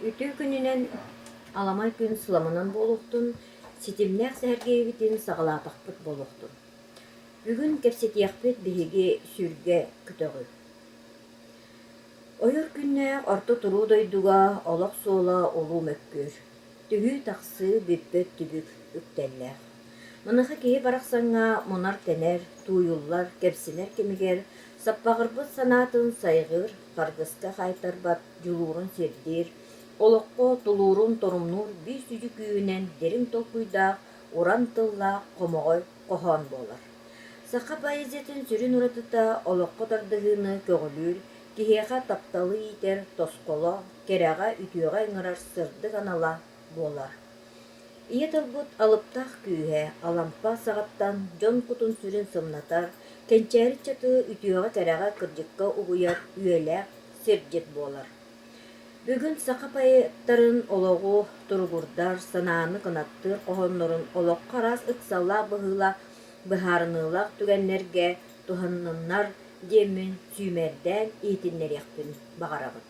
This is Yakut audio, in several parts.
Үтүө күнүнэн аламай күн сыламынан буолуохтун, ситимнээх сэһэргэһиибитин саҕалаатахпыт буолуохтун. Бүгүн кэпсэтиэхпит биһиги сүргэ көтөҕүү. Ойор күннээх орто туруу дойдуга олох суола улуу мөккүөр, түһүү-тахсыы бүппэт түбүк үктэллээх. Маныаха киһи барахсаҥҥа мунар-тэнэр, тууйуллар, кэпсэнэр кэмигэр саппаҕырбыт санаатын сайҕыыр, харгыска хаайтарбат дьулуурун сирдиир, олоххо тулуурун торумнуур биир сүдү күүһүнэн дириҥ толкуйдаах, уран тыллаах хомоҕой хоһоон буолар. Саха поэзиятын сүрүн уратыта олоххо тардыһыыны көҕүлүүр, киһиэхэ тапталы иитэр тосхоло, кэрэҕэ, үтүөҕэ ыҥырар сырдык анала буолар. Ийэ тылбыт алыптаах күүһэ Алампа саҕаттан дьон кутун-сүрүн сымнатар, кэнчээри ыччаты үтүөҕэ-кэрэҕэ кырдьыкка угуйар үйэлээх сирдьит буолар. Бүгүн саха поэттарын олоҕу туругурдар, санааны кынаттыыр хоһооннорун олоххо араас ыксаллаах быһыылаах, быһаарыныылаах түгэннэргэ туһанныннар диэммин сүүмэрдээн иһитиннэриэхпин баҕарабын.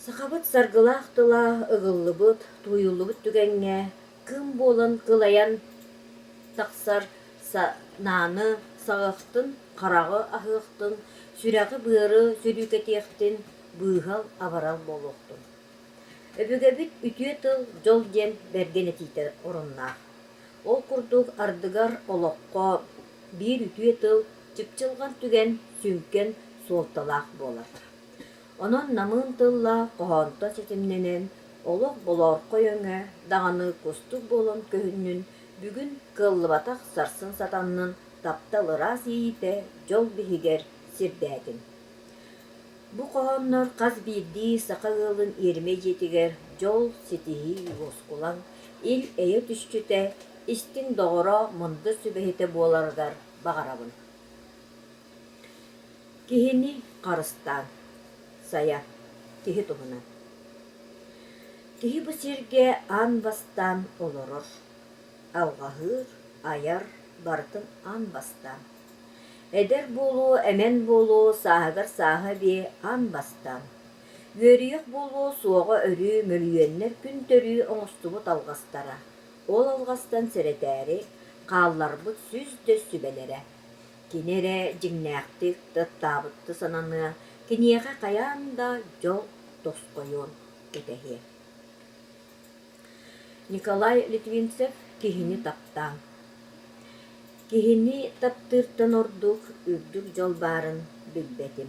Сахабыт саргылаах тыла ыгыллыбыт, тууйуллубут түгэҥҥэ кыым буолан кылайан тахсар санааны саҕыахтын, хараҕы аһыахтын, сүрэҕи-быары сүрүүкэтиэхтин, быыһал-абарал буолуохтун. Өбүгэбит үтүө тыл дьол диэн бэргэн этиитэ оруннаах. Ол курдук ардыгар олоххо биир үтүө тыл чыпчылҕан түгэн сүҥкэн суолталаах буолар. Онон намыын тыллаах хоһоонтон ситимнэнэн, олох болоорхой өҥө даҕаны кустук буолан көһүннүн, бүгүн кыаллыбатах сарсын сатаннын, таптал ыраас иэйиитэ дьол биһигэр сирдээтин. Бу хоһооннор хас биирдии саха ыалын иэримэ дьиэтигэр дьол, ситиһии, уоскулаҥ, ил-эйэ түсчүтэ, истиҥ доҕоро, мындыр сүбэһитэ буоларыгар баҕарабын. Киһини харыстаан, сайа, киһи туһунан. Киһи бу сиргэ аан бастаан олорор, алҕаһыыр, айар, барытын аан бастаан. Эдэр буолуо, эмэн буолуо, сааһыгар сааһа эбиэ аан бастаан. Үөрүйэх буолуо суоҕа өрүү мөлүйүөннэр күн төрүү оҥостубут алҕастара, ол алҕастан сэрэтээри хаалларбыт сүүс да сүбэлэрэ. Кини эрэ дьиҥнээхтик таптаабытты сананыа, киниэхэ хайаан да дьол тосхойуон кэтэһиэ. Николай Литвинцев «Киһини таптааҥ» Киһини таптыыртан ордук үрдүк дьол баарын билбэтим.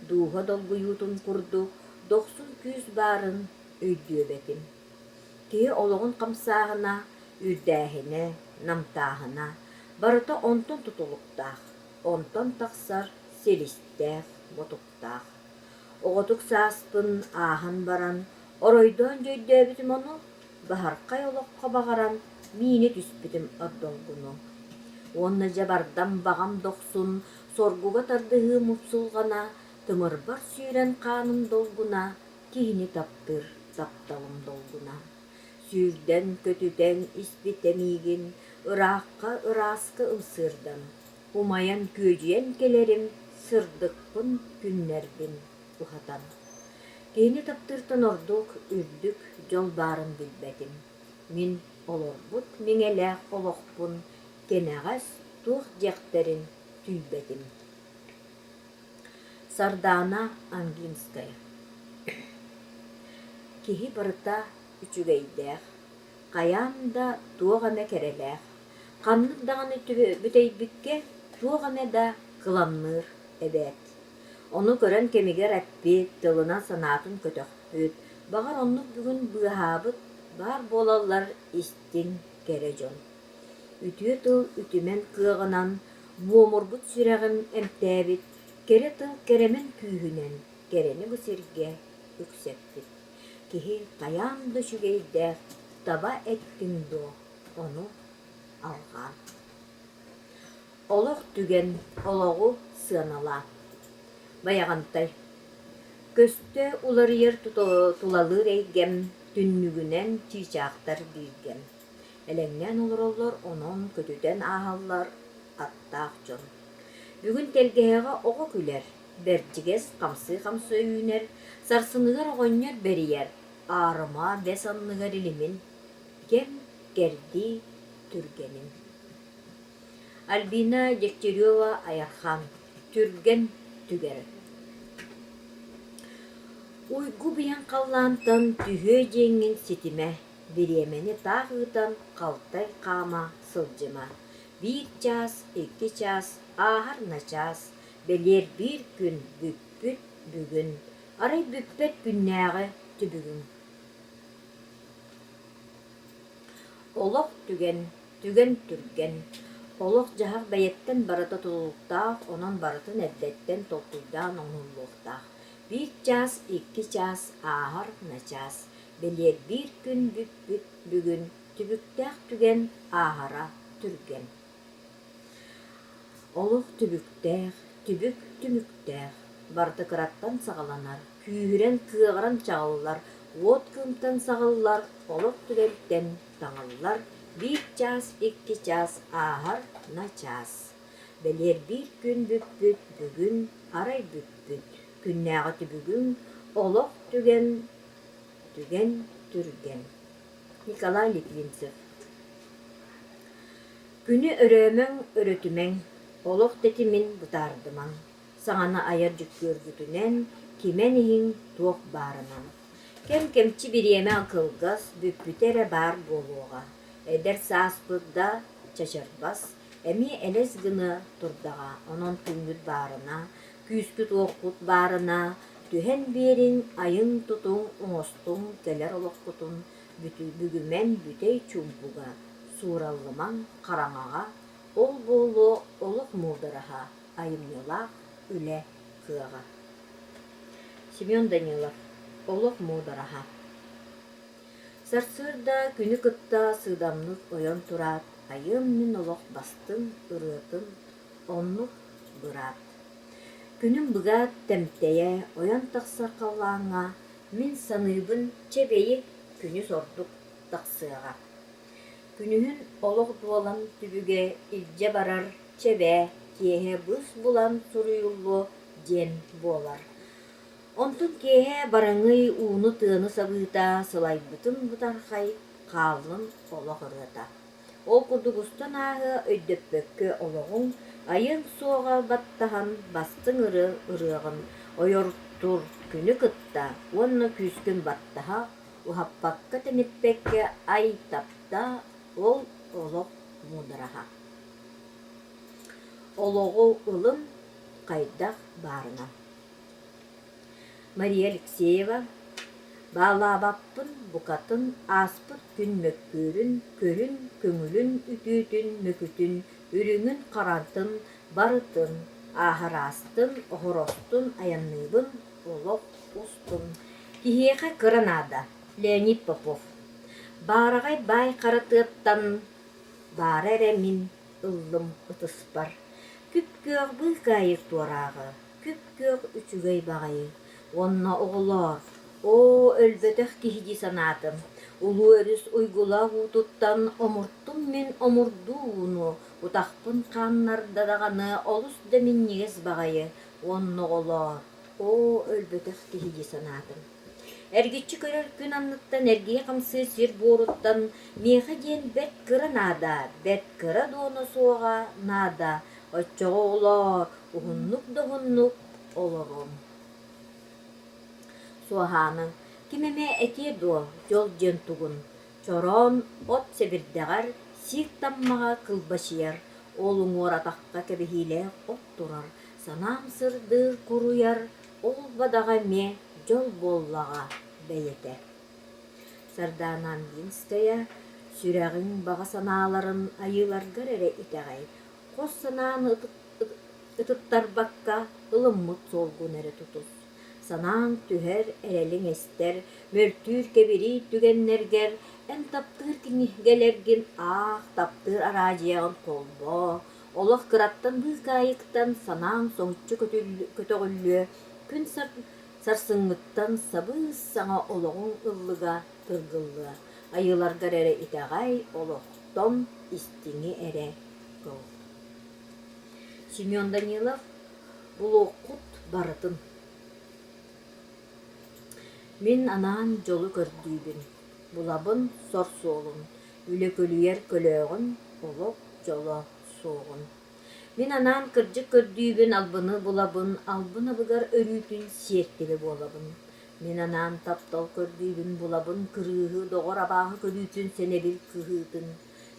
Дууһа долгуйуутун курдук дохсун күүс баарын өйдүөбэтим. Киһи олоҕун хамсааһына, үрдээһинэ, намтааһына барыта онтон тутулуктаах, онтон тахсар силистээх, ботуктаах. Оҕотук сааспын ааһан баран, оройдоон дьөйдөөбүтүм ону, баһархай олоххо баҕаран миинэ түспүтүм ордолгуну. Уонна дьэ бардам баҕам дохсун, соргуга тардыһыы мупсулҕана, тымырбар сүүрэн хааным долгуна, киһини таптыыр тапталым долгуна. Сүүрдэн-көтүтэн испитэ миигин, ыраахха ырааска ымсыырдан, умайан күөдьүйэн кэлэрим, сырдыкпын, күннэрбин уһатан. Киһини таптыыртан ордук үрдүк дьол баарын билбэтим. Мин олорбут миҥэлээх олохпун кэнэҕэс туох диэхтэрин түүйбэтим. Сардаана Ангинская Киһи барыта үчүгэйдээх, хайаан да туох эмэ кэрэлээх, ханнык даҕаны бүтэйбиккэ туох эмэ да кыламныыр эбээт. Ону көрөн кэмигэр эппит, тылынан санаатын көтөхпүт, баҕар оннук бүгүн быыһаабыт баар буолаллар истиҥ, кэрэ дьон. Үтүө тыл үтүмэн кыаҕынан буомурбут сүрэҕим эмтээбит, кэрэ тыл кэрэмэн күүһүнэн кэрэни бу сиргэ үксэппит. Киһи хайаан да үчүгэйдээх таба эттиҥ дуо, ону алҕаан. Олох түгэн олоҕу сыаналаа. Байаҕантай Көстө уларыйар тулалыыр эйгэм, түннүгүнэн чыычаахтар бииргэм. Элэҥнээн олороллор, онон көтүтэн ааһаллар аттаах дьон. Бүгүн тэлгэһэҕэ оҕо күлэр, бэрдьигэс хамсыы-хамсыы үүнэр, сарсыныгар оҕонньор бэрийэр. Аарыма бэс анныгар илимин, кэм кэрдии түргэнин. Альбина Дегтярева-Айархан Түргэн түгэр Уйгу быйаҥ халлаантан түһүө диэҥҥин ситимэ, бириэмэни таах ыытан халтай хаама сылдьыма. Биир чаас, икки чаас, ааһар начаас, бэлиэр биир күн бүппүт бүгүн, арай бүппэт күннээҕи түбүгүҥ. Олох түгэн, түгэн түргэн, олох-дьаһах бэйэттэн барыта тутулуктаах, онон барытын эрдэттэн толкуйдаан оҥоһуллуохтаах. Биир чаас, икки чаас, ааһар начаас, бэлиэр биир күн бүппүт бүгүн, түбүктээх түгэн ааһара түргэн. Олох түбүктээх, түбүк түмүктээх, барыта кыраттан саҕаланар, күүһүрэн кыаҕыран чаҕыллар, уот кыымтан саҕыллар, олох түгэнтэн таҥыллар, биир чаас, икки чаас ааһар начаас. Бэлиэр биир күн бүппүт, бүгүн арай бүппүт, күннээҕи түбүгүҥ олох түгэн, түгэн түргэн. Николай Литвинцев Күнү өрөөмөҥ, өрүтүмэҥ, олох тэтимин бытаардымаҥ, саҥаны айар дьүккүөргүтүнэн, кимэн иһиҥ туох баарынан. Кэм-кэмчи бириэмэ кылгас, бүппүтэ эрэ баар буолуоҕа. Эдэр сааспыт да чачарбас, эмиэ элэс гына турдаҕа, онон күҥҥүт баарына, күүскүт-уоххут баарына, түһэн биэриҥ, айыҥ-тутуҥ, оҥостуҥ кэлэр олоххутун бүгүмэн бүтэй чуумпуга, суураллымаҥ хараҥаҕа, ол буолуо олох муудараһа, айымньылаах үлэ кыаҕа. Семен Данилов Олох муудараһа Сарсыарда күнү кытта сыыдамнык ойон тураат, айыам мин олох бастыҥ ырыатын оннук быраат. Күнүм быгаат тэмтэйэ ойон тахсар халлааҥҥа мин саныыбын чэ бэйи күнүс ордук тахсыаҕа. Күнүһүн олох дуолан түбүгэ илдьэ барар чэ бээ киэһэ быыс булан суруйуллуо диэн буолар. Онтон киэһэ бараҥый ууну-тыаны сабыыта сылайбытын бытархай хааллын олох ырыата. Ол курдук устан ааһыа өйдөппөккө олоҕуҥ, айыаҥ суоҕа баттаһан бастыҥ ырыа ырыаҕын ойор тур күнү кытта уонна күүскүн баттаһа, уһаппакка-тэниппэккэ ай таптаа ол олох муудараһа. Олоҕу ылын хайдах баарынан. Мария Алексеева «Баалаабаппын букатын ааспыт күн мөккүөрүн, көрүн, көҥүлүн, үтүөтүн, мөкүтүн, үрүҥүн-харатын барытын, ааһараастын, оһоростун айанныыбын олох устун». Киһиэхэ кыра наада. Леонид Попов Баараҕай баай хара тыаттан баара эрэ мин ыллым ытыспар, күп-күөх быыкаайык туорааҕы күп-күөх үчүгэй баҕайы уонна оҕолоор, оо, өлбөтөх киһи дии санаатым, улуу өрүс уйгулаах уутуттан омуртум мин омурдуу ууну, утахпын хааннарда даҕаны олус да минньигэс баҕайы уонна оҕолоор, оо, өлбөтөх киһи дии санаатым. Эргиччи көрөр күн анныттан эргийэ хамсыы сир буоруттан миэхэ диэн бэрт кыра наада, бэрт кыра дуона суоҕа наада, оччоҕо оҕолоор, уһуннук да уһуннук олоруом. Суоһааныҥ, ким эмэ этиэ дуо дьол диэн тугун? Чороон от сэбирдэҕэр сиик таммаҕа кылбачыйар, ол уҥуор атахха кэбиһиилээх от турар, санаам сырдыыр куруйар, ол бадаҕа эмиэ дьол буоллаҕа бэйэтэ. Сардаана Амгинская сүрэҕиҥ баҕа санааларын айыыларгар эрэ итэҕэй, хос санааны ытыттарбакка ылыммыт суолгун эрэ тутус. Санааҥ түһэр, эрэлиҥ эстэр, мөлтүүр кэбириир түгэннэргэр эн таптыыр кинигэлэргин аах, таптыыр араадьыйаҕын холбоо, олох кыраттан быыкаайыктан санааҥ соһуччу көтөҕүллүө, күн сарсыҥҥыттан сабыс-саҥа олоҕуҥ ыллыга тыргыллыа, айыыларгар эрэ итэҕэй, олохтон истиҥи эрэ ыл. Семен Данилов Булуоххут барытын. Мин анаан дьолу көрдүүбүн, булабын сор суолун, үлэ көлүйэр көлөөҕүн, олох дьоло суоҕун. Мин анаан кырдьык көрдүүбүн, албыны булабын, албын абыгар өрүүтүн сиэртибэ буолабын. Мин анаан таптал көрдүүбүн, булабын, кырыыһы, доҕор абааһы көрүүтүн, сэнэбил кыһыытын.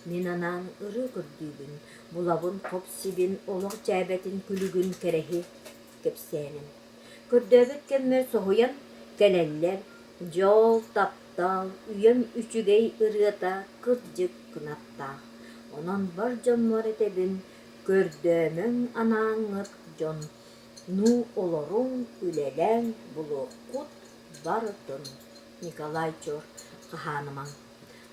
Мин анаан ырыа көрдүүбүн, булабын хоп-сибин, олох дьээбэтин күлүгүн кэрэһи кэпсээнин. Көрдөөбүт кэммэр соһуйан кэлэллэр, дьол, таптал, үйэм үчүгэй ырыата кырдьык кынаттаах. Онон бар дьоммор этэбин, көрдөөмөҥ анааҥҥыт дьон, ну олоруҥ, үлэлээҥ, булуоххут барытын. Николай Чор хаһаанымаҥ.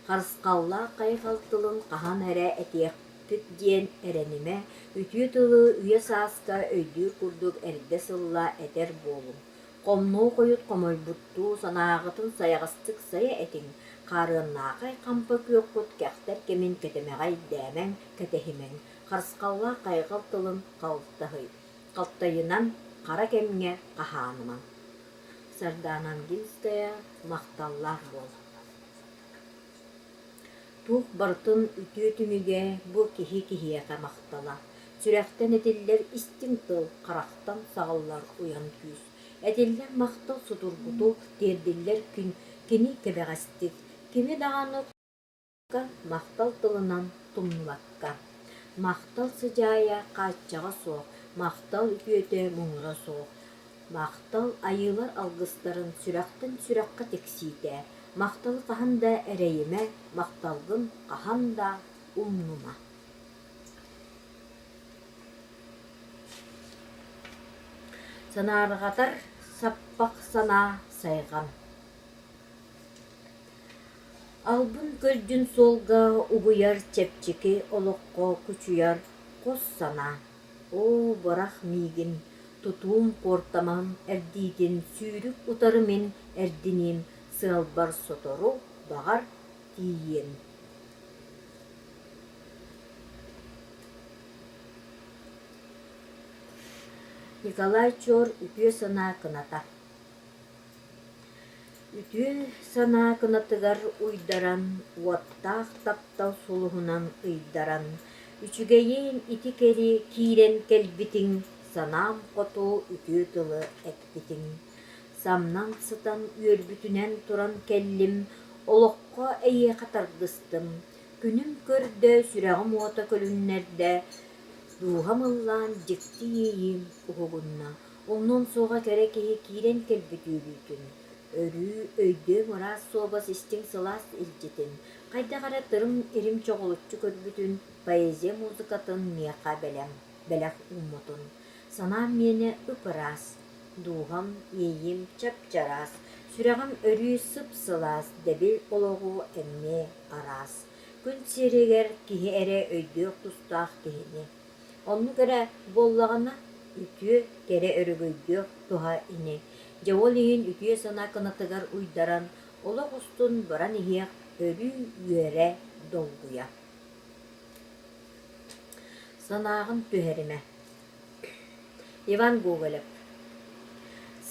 Харысхаллаах хайҕал тылын хаһан эрэ этиэхпит диэн эрэнимэ, үтүө тылы үйэ сааска өйдүүр курдук эрдэ сылла этэр буолуҥ. Хомнуо хойут хомойбуттуу санааҕытын сайаҕастык сайа этиҥ, хаарыаннаахай хампа күөххүт кэхтэр кэмин кэтэмэҕэй дээмэҥ, кэтэһимэҥ. Харысхаллаах хайҕал тылын халтайынан хара кэмҥэ хаһаанымаҥ. Сардаана Ангинская «Махталлаах буол» Туох барытын үтүө түмүгэ бу киһи киһиэхэ махтала, сүрэхтэн этиллэр истиҥ тыл, харахтан саҕыллар уйан күүс, этиллэр махтал судургутук тиэрдиллэр күн кини кэбэҕэстик, кими даҕаны Махтал тылынан тумнубакка, махтал сыдьаайа хааччаҕа суох, махтал үтүөтэ муҥура суох, махтал айыылар алгыстарын сүрэхтэн сүрэххэ тиксиитэ, махталы хаһан да эрэйимэ, махталгын хаһан да умнума. Санаарҕатар саппах санаа сайҕан Албын көлдьүн суолга угуйар чэпчэки олоххо кучуйар хос санаа: «Оо, бырах миигин, тутуум куортамам эрдиитин сүүрүк утары мин эрдиниим, сыалбар сотору, баҕар, тиийиэм» Николай Чуор үтүө санаа кыната Үтүө санаа кынатыгар уйдаран, уоттаах таптал сулуһунан ыйдаран, үчүгэйин ити кэри киирэн кэлбитиҥ, санаам хоту үтүө тылы эппитиҥ. Самнан сытан үөрбүтүнэн туран кэллим, олоххо эйиэхэ тардыстым, күнүм көрдө, сүрэҕим уота көлүннэрдэ, дууһам ыллаан дьикти иэйиим уһугунна. Онон суоҕа кэрэ киһи киирэн кэлбит үөрүүтүн, өрүү өйдүөм ыраас суобас истиҥ сылаас илдьитин, хайдах эрэ тырым-ирим чоҕулуччу көрбүтүн, поэзия музыкатын миэхэ бэлэм, бэлэх ууммутун. Санаам миэнэ ып-ыраас, дууһам, иэйиим чап-чараас, сүрэҕим өрүү сып-сылаас, дэбил олоҕу эмиэ араас. Күн сиригэр киһи эрэ өйдүөх тустаах киһини Оннук эрэ буоллаҕына, үтүө, кэрэ өрөгөйдүөх туһа ини. Дьэ ол иһин үтүө санаа кынатыгар уйдаран, олох устун баран иһиэх өрүү үөрэ, долгуйа. Санааҕын түһэримэ. Иван Гоголев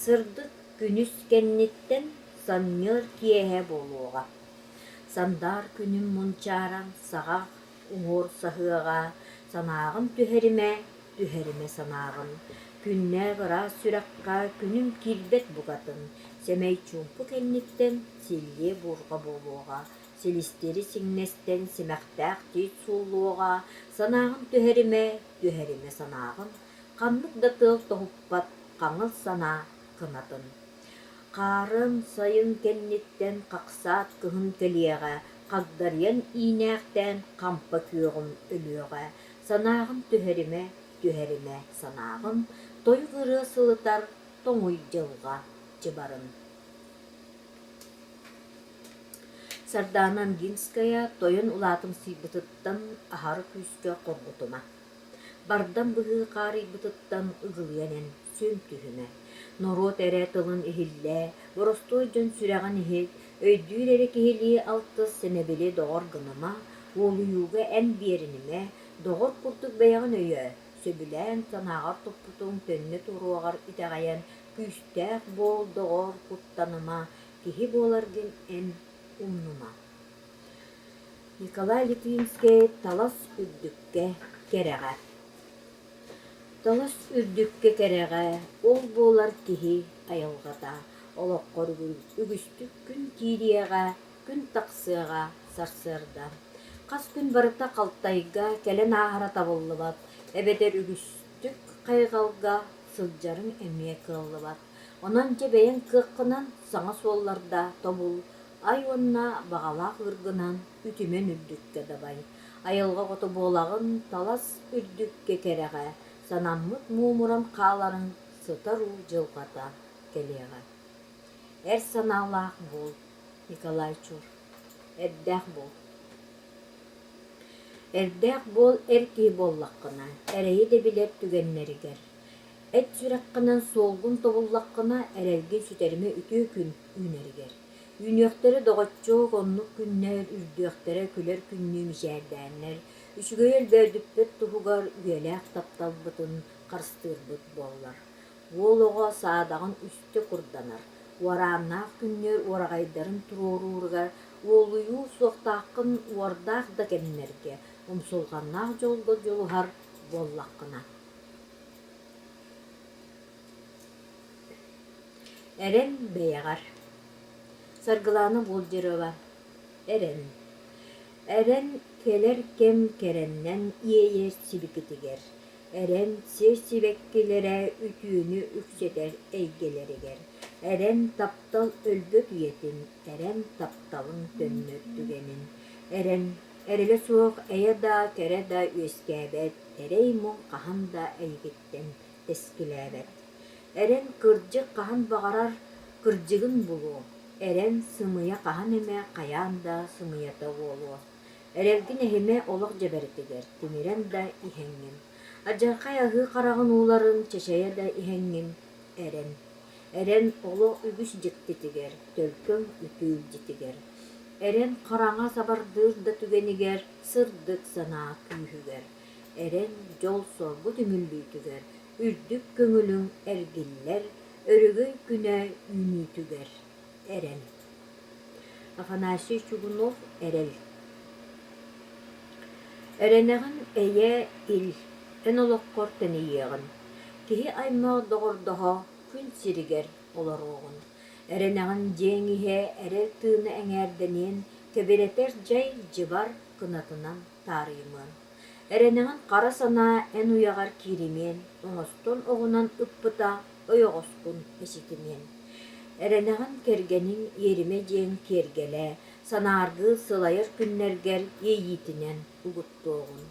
Сырдык күнүс кэнниттэн санньыар киэһэ буолуоҕа. Сандаар күнүм мунчааран саҕах Уҥуор саһыаҕа, санааҕын түһэримэ, түһэримэ санааҕын. Күннээх ыраас сүрэххэ күнүм киирбэт букатын, сэмэй чуумпу кэнниттэн силлиэ буурҕа буолуоҕа, силистэри сиҥнэстэн симэхтээх тиит сууллуоҕа, санааҕын түһэримэ, түһэримэ санааҕын, ханнык да тыал тоһуппат хаҥыл санаа кынатын. Хаарын сайын кэнниттэн хахсаат кыһын кэлиэҕэ, хагдарыйан иинээхтээн хампа күөҕүм өлүөҕэ, санааҕын түһэримэ, түһэримэ санааҕын, тойук ырыа сылытар тоҥуй дьылҕа дьыбарын. Сардаана Амгинская тойон улаатымсыйбытыттан аһары күүскэ хоргутума. Бардам быһыы хаарыйбытыттан ыгылыйан эн сүн түһүмэ. Норуот эрэ тылын иһиллээ, боростуой дьон сүрэҕин иһит, өйдүүр эрэ киһилии алтыс сэнэбили доҕор гыныма, уолуйууга эн биэринимэ, доҕор курдук бэйэҕин өйөө, сөбүлээн санааҕар туппутуҥ төннө туруоҕар итэҕэйэн, күүстээх буол, доҕор, куттаныма. Киһи буоларгын эн умнума. Николай Литвинскэй Талас үрдүккэ кэрэҕэ Талас үрдүккэ кэрэҕэ ол буолар киһи айылҕата Олоххор үгүстүк күн киириэҕэ, күн тахсыаҕа сарсыарда. Хас күн барыта халтайга кэлэн ааһара табыллыбат, эбэтэр үгүстүк хайҕалга сылдьарыҥ эмиэ кыаллыбат. Онон дьэ бэйэҥ кыаххынан саҥа суолларда тобул, ай уонна баҕалаах ыыргынан үтүмэн үрдүккэ дабай. Айылҕа оҕото буолаҕын, талас үрдүккэ кэрэҕэ, санаммыт муомуран хааларыҥ сытар уу дьылҕата кэлиэҕэ. Эр санаалаах буол, Николай Чур. Эрдээх буол. Эрдээх буол эр киһи буоллаххына, эрэйи да билэр түгэннэригэр. Эт сүрэххинэн суолгун тобуллаххына, эрэлгин сүтэримэ үтүө күн үүнэригэр. Үүнүөхтэрэ доҕоччуок оннук күннэр, үрдүөхтэрэ күлэр күннүү мичээрдээннэр, үчүгэйи өлбөөдүппэт туһугар үйэлээх тапталбытын харыстыырбыт буоллар. Уол оҕо саадаҕын үстэ курданар, уорааннаах күннэр уораҕайдарын туруорууругар уолуйуу суохтааххын уордаах да кэмнэргэ умсулҕаннаах дьолго дьулуһар буоллаххына. Эрэн бэйэҕэр Саргылаана Болдерева Эрэн Эрэн кэлэр кэм кэрэннэн иэйэр сибикитигэр Эрэн сир сибэккилэрэ үтүөнү үксэтэр эйгэлэригэр Эрэн таптал өлбөт үйэтин, эрэн тапталыҥ төннөр түгэнин Эрэн эрэлэ суох эйэ да, кэрэ да үөскээбэт, эрэй-муҥ хаһан да эйигиттэн тэскилээбэт. Эрэн кырдьык хаһан баҕарар кырдьыгын булуо, эрэн сымыйа хаһан эмэ хайаан да сымыйата буолуо. Эрэлгин эһимэ олох дьэбэритигэр тимирэн да иһэҥҥин, алдьархай аһыы хараҕын ууларын чэчэйэ да иһэҥҥин эрэн. Эрэн олох үгүс дьиктитигэр, төлкөҥ үтүө илдьитигэр. Эрэн хараҥа сабардыыр да түгэнигэр, сырдык санаа күүһүгэр. Эрэн дьол-соргу түмүллүүтүгэр, үрдүк көҥүлүҥ эргиллэр, өрөгөй күнэ үүнүүтүгэр эрэн. Афанасий Чугунов Эрэл Эрэнэҕин эйэ ил, эн олоххор тэнийиэҕин, киһи аймах доҕордоһо күн сиригэр олоруоҕун. Эрэнэҕин дьиэҥ иһэ эрэл тыына эҥээрдэниэн, кэбирэтэр дьай дьыбар кынатынан таарыйымыан. Эрэнэҕин хара санаа эн уйаҕар кииримиэн, оҥостон оҕунан ыппыта ойоҕоскун эчитимиэн. Эрэнэҕин кэргэниҥ иэримэ диэн киэргэлэ, санааргыы сылайар күннэргэр иэйиитинэн угуттуоҕун.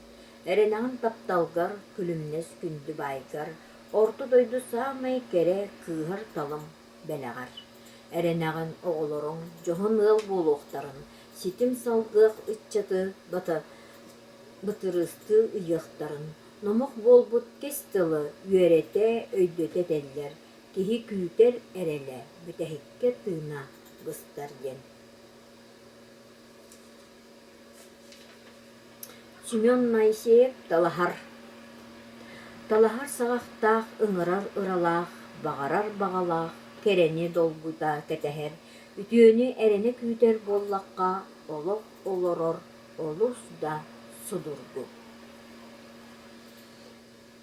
Эрэнэҕин тапталгар, күлүмнэс күндү баайгар, орто дойду саамай кэрэ кыыһар талым бэлэҕэр. Эрэнэҕин оҕолоруҥ дьоһун ыал буолуохтарын, ситим салгыах ыччаты бата бытырыыстыы ыйыахтарын, номох буолбут кэс тылы үөрэтэ, өйдөтө этэллэр, киһи күүтэр эрэлэ бүтэһиккэ тыына быстар диэн. Семен Моисеев Талаһар Талаһар саҕахтаах, ыҥырар ыралаах, баҕарар баҕалаах, кэрэни долгута кэтэһэр, үтүөнү эрэнэ күүтэр буоллахха, олох олорор олус да судургу.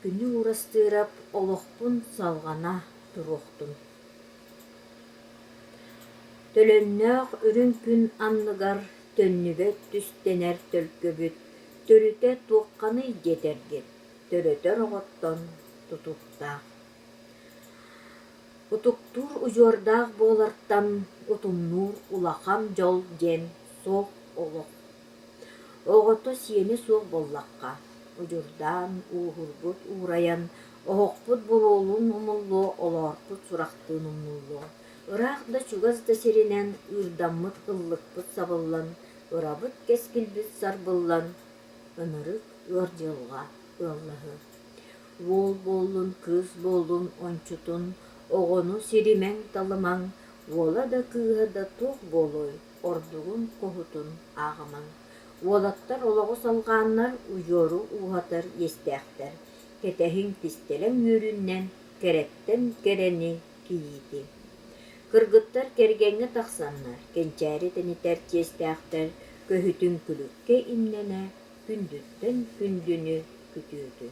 Күнү Уурастыырап олохпун салҕана туруохтун Төлөннөөх үрүҥ күн анныгар төннүбэт түстэнэр төлкөбүт төрүтэ туохханый диэтэргит, төрөтөр оҕоттон тутуктаах. Утуктуур удьуордаах буолартан утумнуур улахан дьол диэн суох олох. Оҕото сиэнэ суох буоллахха, удьурдаан, ууһурбут уурайан, оһохпут буруолуун умуллуо, олоорпут сурахтыын умнуллуо. Ыраах да чугас да сиринэн ыырдаммыт ыллыкпыт сабыллан, ырабыт кэскилбит сарбыллан, ынырык ыар дьылҕа ыаллаһыы. Уол буоллун, кыыс буоллун ончутун, оҕону сиримэҥ-талымаҥ, уола да кыыһа да туох буолуой, ордугун хоһутун ааҕымаҥ. Уолаттар олоҕу салҕааннар удьуору ууһатар иэстээхтэр, кэтэһиҥ кистэлэҥ үөрүүннэн кэрэттэн кэрэни кийиити. Кыргыттар кэргэҥҥэ тахсаннар, кэнчээри тэнитэр чиэстээхтэр көһүтүн күлүккэ имнэнэ, күндүттэн күндүнү күтүөтү.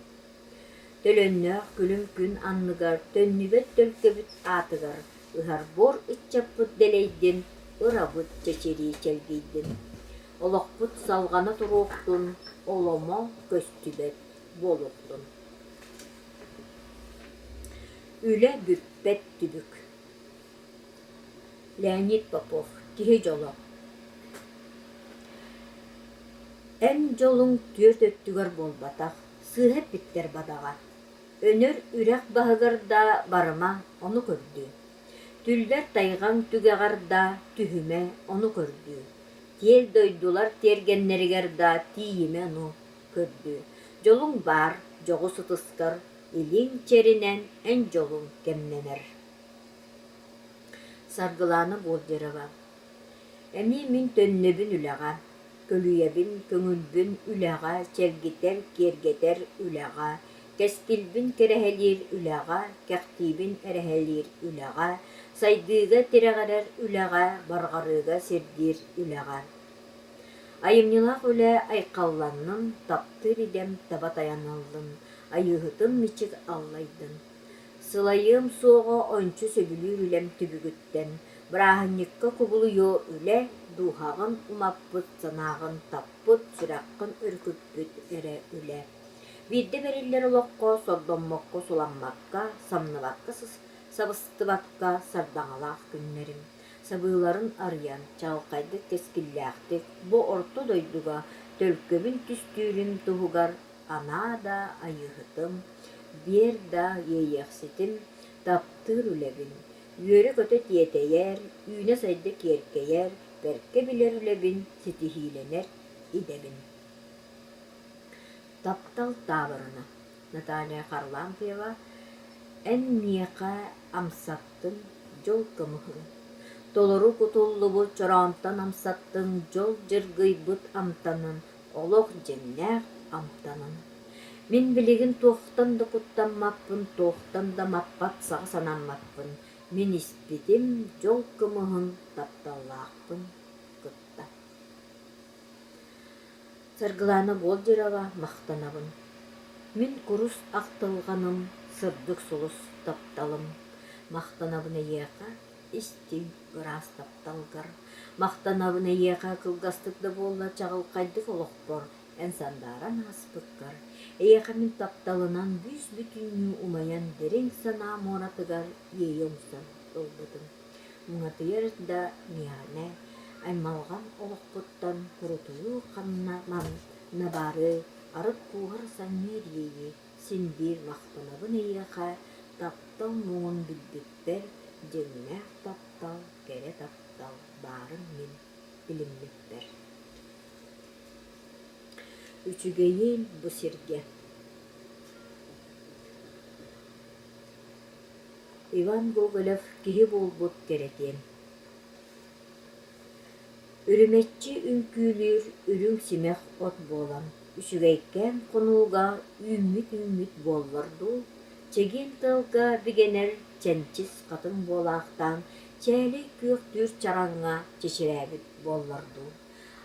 Төлөннөөх күлүм күн анныгар төннүбэт төлкөбүт аатыгар ыһар буор ыччаппыт дэлэйдин, ырабыт чэчирии чэлгийдин. Олохпут салҕана туруохтун, оломо көстүбэт буолуохтун. Үлэ бүппэт түбүк. Леонид Попов «Киһи дьоло» Эн дьолуҥ түөрт өттүгэр буолбатах, сыыһа эппиттэр бадаҕа. Өнөр үрэх баһыгар да барыма, ону көрдүү. Түллэр тайҕаҥ түгэҕэр да түһүмэ, ону көрдүү. Тиэл дойдулар тиэргэннэригэр да тиийимэ ону көрдүү. Дьолуҥ баар, дьоҕус ытыскар, илиҥ чэринэн эн дьолуҥ кэмнэнэр. Саргылаана Болдерова Эмиэ мин төннөбүн үлэҕэ, көлүйэбин, көҥүлбүн үлэҕэ, чэлгитэр, киэргэтэр үлэҕэ, кэскилбин кэрэһэлиир үлэҕэ, кэхтиибин эрэһэлиир үлэҕэ, сайдыыга тирэҕирэр үлэҕэ, барҕарыыга сирдиир үлэҕэ. Айымньылаах үлэ айхалланнын, таптыыр идэм таба тайаныллын, айыыһытым мичик аллайдын. Сылайыам суоҕа ончу сөбүлүүр үлэм түбүгүттэн, бырааһынньыкка кубулуйуо үлэ, дууһаҕын умаппыт, санааҕын таппыт, сүрэххин өрүкүппүт эрэ үлэ. Биирдэ бэриллэр олоххо сордоммокко, суламмакка, самныбакка, сабыстыбакка сардаҥалаах күннэрим сабыыларын арыйан, чаҕылхайдык кэскиллээхтик бу орто дойдуга төлкөбүн түстүүрүм туһугар анаа да айыыһытым, биэр да иэйиэхситим, таптыыр үлэбин, үөрэ-көтө тиэтэйэр, үүнэ-сайда киэркэйэр, бэркэ билэр үлэбин, ситиһиилэнэр идэбин. Таптал таабырына Наталья Харлампьева «Эн миэхэ амсаттыҥ дьол кымыһын, толору кутуллубут чороонтон амсаттыҥ дьол дьыргыйбыт амтанын, олох дьиҥнээх амтанын. Мин билигин туохтан да куттаммаппын, туохтан да маппат саҕа санаммаппын, мин испитим дьол кымыһын тапталлаахпын кытта. Саргылаана Болдирова махтанабын. Мин курус ахтылҕаным, сырдык сулус тапталым. Махтанабын эйиэхэ истиҥ ыраас тапталгар. Махтанабын эйиэхэ кылгастык да буолла чаҕылхайдык олохпор эн сандааран ааспыккар. Эйиэхэ мин тапталынан бүүс-бүтүннүү умайан дириҥ санаа муоратыгар иэйэ умсан ылбытым. Муҥатыйар да миэхэнэ аймалҕан олохпуттан курутуйуу ханна манна баарый, арыт кууһар санньыар иэйии, син биир махтанабын эйиэхэ, таптал муҥун билбиппэр, дьиҥнээх таптал, кэрэ таптал баарын мин билиммиппэр. Үчүгэйин бу сиргэ Иван Гоголев киһи буолбут кэрэтиэн Үрүмэччи үҥкүүлүүр үрүҥ симэх от буолан, үчүгэйкээн хонууга үүммүт-үүммүт буоллар дуу, чэгиэн тыалга бигэнэр чэнчис хатыҥ буолаахтаан чээлэй күөхтүүр чараҥҥа чэчирээбит буоллар дуу,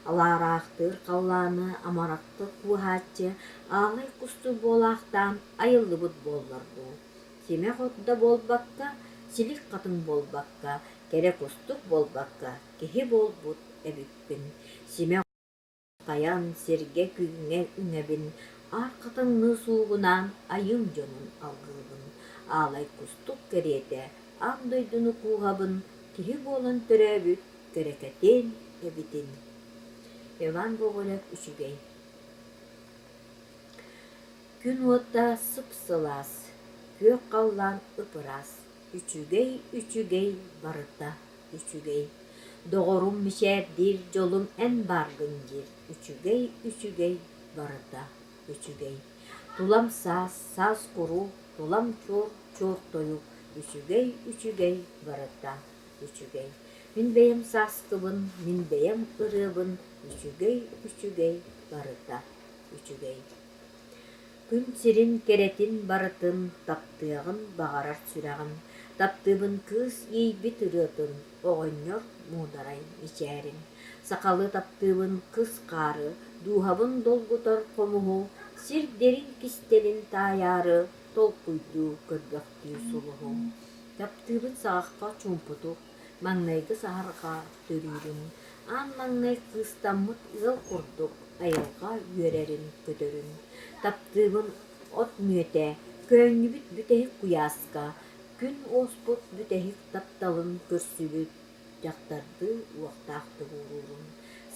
алаараахтыыр халлааны амарахтык кууһааччы аалай кустук буолаахтаан айыллыбыт буоллар дуу, симэх от да буолбакка, силик хатыҥ буолбакка, кэрэ кустук буолбакка, киһи буолбут эбиппин. Симэх хайан сиргэ күҥҥэ үҥэбин, аар хатыҥныы суугунаан айым дьонун алгыыбын. Аалай кустук кэриэтэ аан дойдуну кууһабын, киһи буолан төрөөбүт кэрэкэтин эбитин. Иван Гоголев үчүгэй Күн уота сып-сылаас, күөх халлаан ып-ыраас, үчүгэй, үчүгэй барыта үчүгэй. Доҕорум мичээрдиир, дьолум эн бааргын диир, үчүгэй, үчүгэй барыта үчүгэй. Тулам саас, саас куруук, тулам чуор, чуор тойук, үчүгэй, үчүгэй барыта үчүгэй. Мин бэйэм сааскыбын, мин бэйэм ырыабын, үчүгэй, үчүгэй барыта үчүгэй. Күн сирин кэрэтин барытын таптыаҕын баҕарар сүрэҕим. Таптыыбын кыыс иэйбит ырыатын, оҕонньор муударай мичээрин. Сахалыы таптыыбын кыс хаары, дууһабын долгутар хомуһу, сир дириҥ кистэлин таайаары толкуйдуу көрбөхтүү сулуһу. Таптыыбын саҕахха чуумпутук, маҥнайгы саһарҕа төрүүрүн, аан маҥнай кыыстаммыт ыал курдук айылҕа үөрэрин-көтөрүн. Таптыыбын от мүөтэ, көөнньүбүт бүтэһик куйааска, күн уоспут бүтэһик тапталын көрсүбүт дьахтардыы уохтаахтык ууруурун.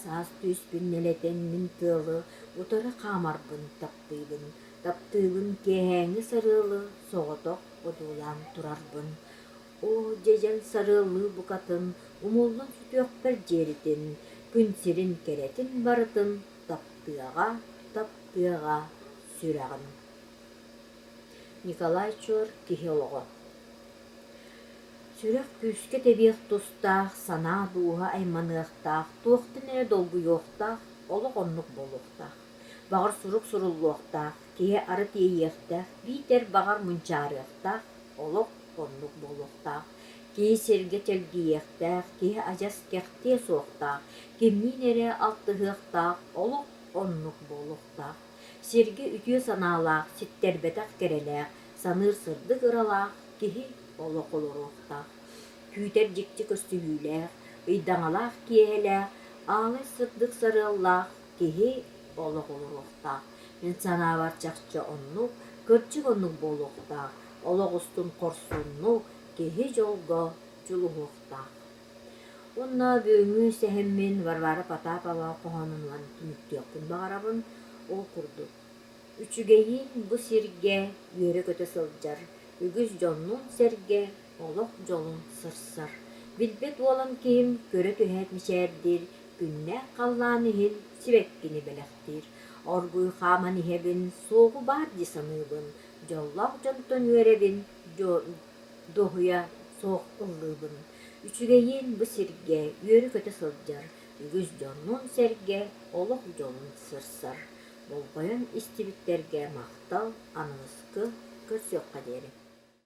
Саас түспүн нэлэтэн мин тыалы утары хаамарбын таптыыбын, таптыыбын киэһээҥҥи сарыалы соҕотох одуулаан турарбын. Оо, дьэдьэн сарыаллыы букатын умуллан сүтүөхпэр дьиэритин, күн сирин кэрэтин барытын таптыаҕа, таптыаҕа сүрэҕим. Николай Чуор «Киһи олоҕо» Сүрэх күүскэ тэбиэх тустаах, санаа дууһа айманыахтаах, туохтан эрэ долгуйуохтаах, олох оннук буолуохтаах. Баҕар сурук суруллуохтаах, киһи ары тиэйиэхтээх, биитэр баҕар мунчаарыахтаах, олох оннук буолуохтаах. Киһи сиргэ чэлгийиэхтээх, киһи адьас кэхтиэ суохтаах, кимниин эрэ алтыһыахтаах, олох оннук буолуохтаах. Сиргэ үтүө санаалаах, ситтэрбэтэх кэрэлээх, саныыр сырдык ыралаах киһи олох олоруохтаах. Күүтэр дьикти көрсүһүүлээх, ыйдаҥалаах киэһэлээх, аалай сырдык сарыаллаах киһи олох олоруохтаах. Мин санаабар чахчы оннук, кырдьык оннук буолуохтаах, олох устун хорсуннук, киһи дьолго дьулуһуохтаах. Уонна бүгүҥҥү сэһэммин Варвара Потапова хоһоонунан түмүктүөхпүн баҕарабын. Ол курдук, Үчүгэйиин бу сиргэ үөрэ-көтө сылдьар, үгүс дьоннуун-сэргэ олох дьолун сырсар. Билбэт уолан киһим көрө түһээт мичээрдиир, күннээх халлаан иһин сибэккини бэлэхтиир. Оргууй хааман иһэбин, суоҕу баар дии саныыбын, дьоллоох дьонтон үөрэбин, дуоһуйа суох ыллыыбын. Үчүгэйиин бу сиргэ үөрэ-көтө сылдьар, үгүс дьоннуун-сэргэ олох дьолун сырсар. Болҕойон истибиттэргэ махтал, аныгыскы көрсүөххэ диэри.